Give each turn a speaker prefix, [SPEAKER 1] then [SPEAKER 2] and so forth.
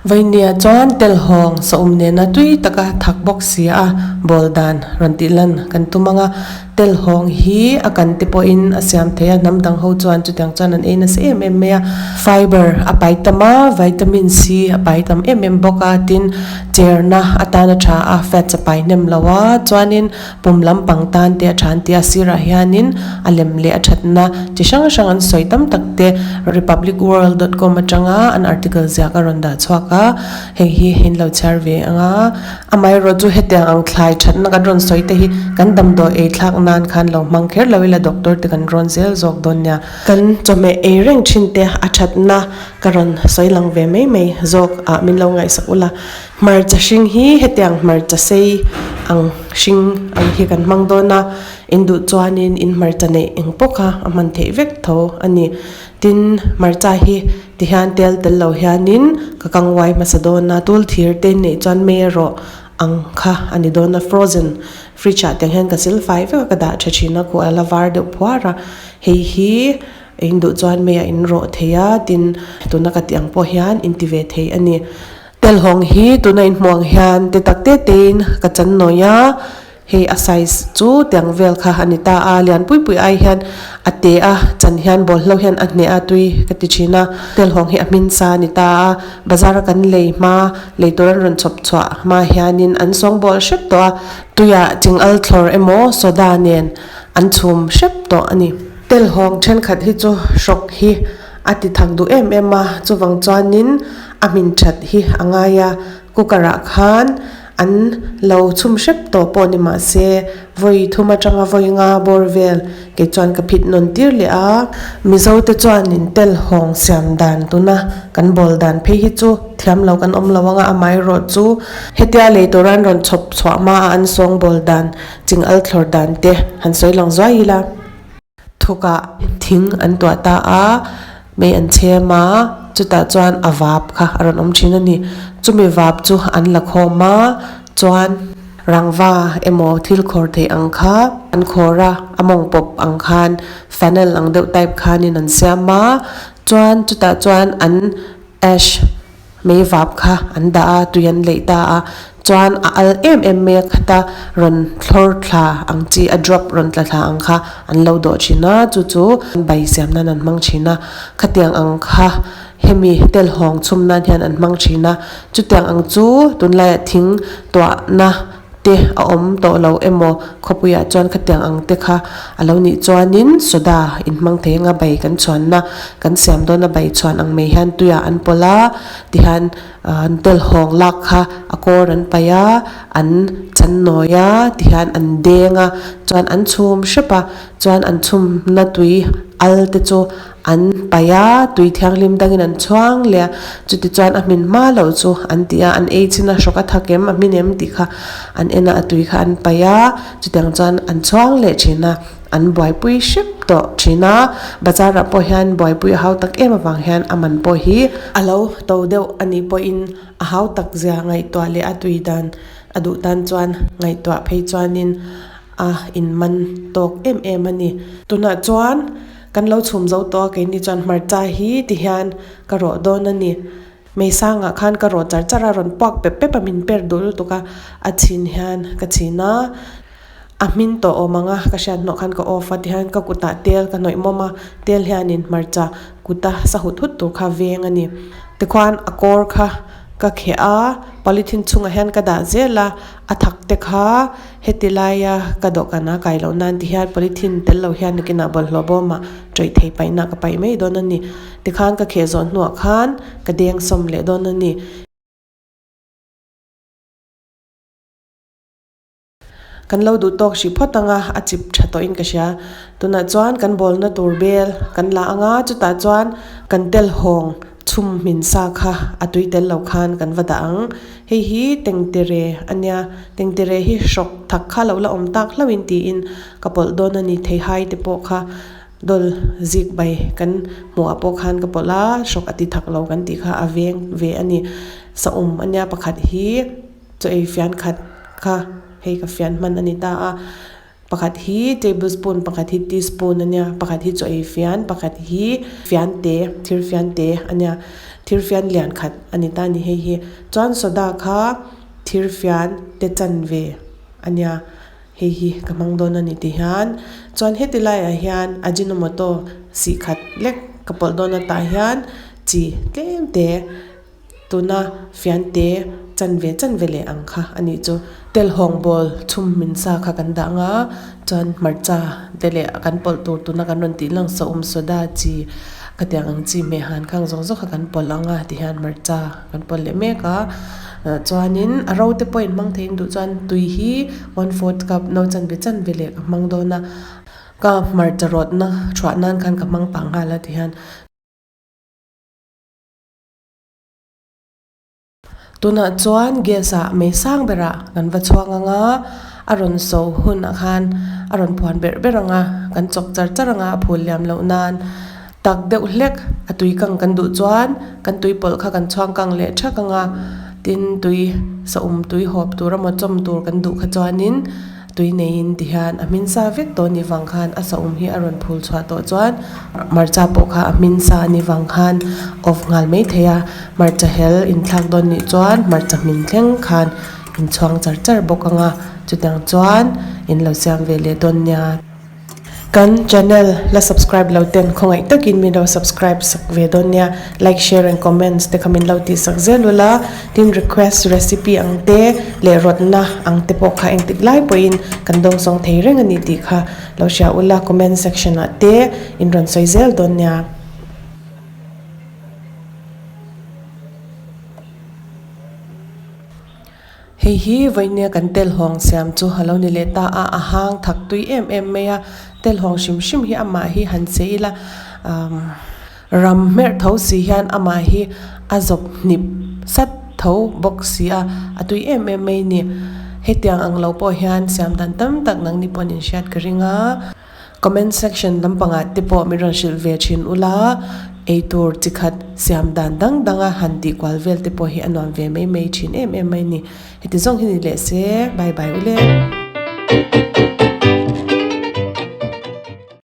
[SPEAKER 1] Vawinia chuan telhawng sawm nena tui taka thak bawk si a bawl dan rawn tih lan kan tum ang a. Telhawng hi a kan te pawhin a siam thei a, hnam dang ho chuan chutiang chuan an ei nasa em em mai a. Fiber a pai tam a, vitamin C a pai tam em em bawk a, tin cherna atan a tha a, fats a pai hnem lo a, chuanin Pum lampang tan te a than tih a sirah hianin a lem leh a thatna chi hrang hrang an sawi tam tak te Republic World dot com atanga an article ziak a rawn dah chhuak a, hei hi in lo chhiar ve ang a. Amaherawh chu hetiang ang thlai thatna kan rawn sawi te hi kan damdawi ei thlak nan khan lo hmang kher lo ila doctor te kan rawn zel zawk dawn nia. Kan chawhmeh ei reng thin te a thatna ka rawn sawi lang ve mai mai zawk ah min lo ngaihsak ula. Hmarcha hring hi hetiang hmarcha sei ang hring ang hi kan hmang dawn a, in duh chuanin in hmarcha neih eng pawh kha a hman theih vek tho a ni. Tin, hmarcha hi tihian tel tel lo hianin ka kang uai hmasa dawn a, tul thir te neih chuan mei erawh ang kha a ni dawn a, frozen fridge ah tiang hian ka sil fai vek a ka dah tha thin a, khuh a la var deuh phuar a, hei hi in duh chuan mei ah in rawh thei a, tin tuna ka tih ang pawh hian in ti ve thei a ni. Telhawng hi tuna inhmuh ang hian te tak te tein ka chan nawi a, hei a size chu tiang vel kha a ni ta a, lian pui pui ai hian a te a, chan hian bawlhlo hian a hneh a tui ka ti thin a, telhawng hi a hmin sa a ni ta a, bazar a kan lei hma lei tur an rawn chhawp chhuah hma hianin an sawngbawl hrep tawh a, tuiah chingal thlawr emaw soda nen an chhum hrep tawh a ni. Telhawng thenkhat hi chu hrawk hi a ti thak duh em em a, chuvang chuanin a hmin that hi a ngai a, cooker ah khan an lo chhum hrep tawh pawh ni mah se vawi thum atanga vawi nga bawr vel kei chuan ka phit nawn tir leh a. Mizo te chuanin tel hawng siam dan tuna kan bawl dan phei hi chu thiam lo kan awm lo anga amaherawh chu hetia lei tura an rawn chhawp chhuah hma a an sawng bawl dan ching al thlawr dan te han sawi lang zuai ila. Thukah thing an tuah ta a, mei an chhem a, chutah chuan a vap kha a rawn awm thin a ni. Chumi vap chu an la khawm a, chuan rangva emaw thil khawr theih ang kha an khawr a, a mawng pawp ang khan funnel ang deuh type khanin an siam a, chuan chutah chuan an ash Mei vap kha an dah a, tui an leih ta a, chuan a al em em mai a khata rawn thlawr thla ang chi a drop rawn tla thla ang kha an lo dawh thin a, chu chu bai siam nan an hmang thin a, khatiang ang kha hemi telhawng chhum nan hian an hmang thin a, chutiang ang chu tunlaiah thing tuahna te a awm tawh lo emaw khawpuiah chuan khatiang ang te kha a lo nih chuanin soda inhmang thei anga bai kan chhuanna kan siam dawn a bai chhuan ang mai hian tuiah an pawlh a tihian an telhawng lak kha a kawr an paih a an chan nawi a tihian an deng a chuan an chhum hrep a chuan an chhumna tui al te chu An paih a, tui thianghlim dangin an chhuang leh a, chuti chuan a hmin hma loh chu an ti a, an ei chin a, hrawk a thak em, a hmin em tih kha an en a, a tui kha an paih a, chutiang chuan an chhuang leh thin a, an buaipui hrep tawh thin a, bazar ah pawh hian buaipui a hau tak em avang hian a man pawh hi a lo to deuh a nih pawhin a hau tak zia ngaihtuah leh a tui dan a duh tan chuan ngaihtuah phei chuanin a inman tawk em em a ni. Tunah chuan Kan lo chhum zo tawh a keini chuan hmarcha hi ti hian ka rawh dawn a ni. Meisangah khan ka rawh char char a rawn puak pep pep a min per duh lutuk a, a chhin hian ka chhin a, a hmin tawh awm ang a ka hriat hnawh khan ka off a tihian ka kutah tel ka hnawih mawm a, tel hianin hmarcha kuta sa hut hut tur kha veng a ni. Tikhuan a kawr kha ka kheh a, polythene chhungah hian ka dah zel a, a thak te kha Heti laia ka dawhkan a kai loh nan ti hian polythene tel lo hian nakinah bawlhhlawh bawmah tawih thei paihna ka paih mai dawn a ni. Tikhan ka kheh zawh hnuah khan ka deng sawm leh dawn a ni. Kan lo duh tawk hrih phawt ang a, a chip tha tawhin ka hria. Tunah chuan kan bawlna tur bel kan la ang a, chutah chuan kan telhawng Chhum hmin sa kha a tui tel lo khan kan va dah ang. Hei hi tengtere a nia, tengtere hi hrawk thak kha lo la awm tak hlauhin tiin ka pawlh dawn a ni. Theihai te pawh kha dawl zik bai kan hmuhah pawh khan ka pawlh a, hrawk a ti thak lo kan tih kha a veng ve a ni. Saum a nia pakhat hi chaw ei fian khat kha hei ka fian hman a ni ta a. Pakhat hi table spoon pakhat hi tea spoon a nia pakhat hi chaw ei fian pakhat hi fian te thir fian te a nia thir fian lian khat a ni ta a ni hei hi chuan soda kha thir fian te chanve a nia hei hi ka hmang dawn a ni ti hian chuan heti laiah hian ajinomoto sih khat lek ka pawlh dawn a tah hian chi tlem te. Tuna fiante chanve chanve leh ang kha a nih chu. Telhawng bawl chhum hmin sa kha kan dah ang a, chuan hmarcha te leh kan pawlh tur tuna kan rawn tih lang saum soda chi khatiang ang chi hmeh han khang zawng zawng kha kan pawlh ang a tihian hmarcha kan pawlh leh mek a. Chuanin a ro te pawh inhmang thei in duh chuan tui hi one fourth cup no chanve chanve leh ka hmang dawn a, ka hmarcha rawtna thuah nan khan ka hmang pah nghal a tihian. Tunah chuan gas ah mei sang berah kan va chhuang ang a, a rawn so hunah khan a rawn phuan berh berh ang a, kan chawk char char ang a, a phul liam loh nan tak deuh hlek a tui kang kan duh chuan kan tui pawlh kha kan chhuang kang leh thak ang a, tin tui saum tui hawp tur emaw chawm tur kan duh kha chuanin. Tui neiin ti hian a hmin sa vek tawh ni vang khan a saum hi a rawn phul chhuah tawh chuan hmarcha pawh kha a hmin sa ni vang khan off nghal mai thei a, hmarcha hel inthlak dawn nih chuan hmarcha hmin thleng khan inchhuang char char bawk ang a, chutiang chuan in lo siam ve leh dawn nia. Kan channel la subscribe lo ten khawngaih takin min lo subscribe sak ve dawn nia, like share and comments te kha min lo tih sak zel ula, tin request recipe ang te leh rawtna ang te pawh kha engtik lai pawhin kan dawngsawng thei reng a ni tih kha lo hria ula comment section ah te in rawn sawi zel dawn nia. Hei hi vawinia kan telhawng siam chu a lo ni leh ta a, a hang thak tui em em mai a, telhawng hrim hrim hi amah hi han che ila umm ram hmerh tho si hian amah hi a zawp hnip sat tho bawk si a, a tui em em mai a ni. Hetiang ang lo pawh hian siam dan tam tak nangni pawhin in hriat ka ring a. Comment section lampangah te pawh min rawn hrilh ve thin ula, eitur chi khat siam dan dang danga han tih kual vel te pawh hi a nuam ve mai mai thin em em mai ni. Heti zawng hi ni leh se, bye bye ule.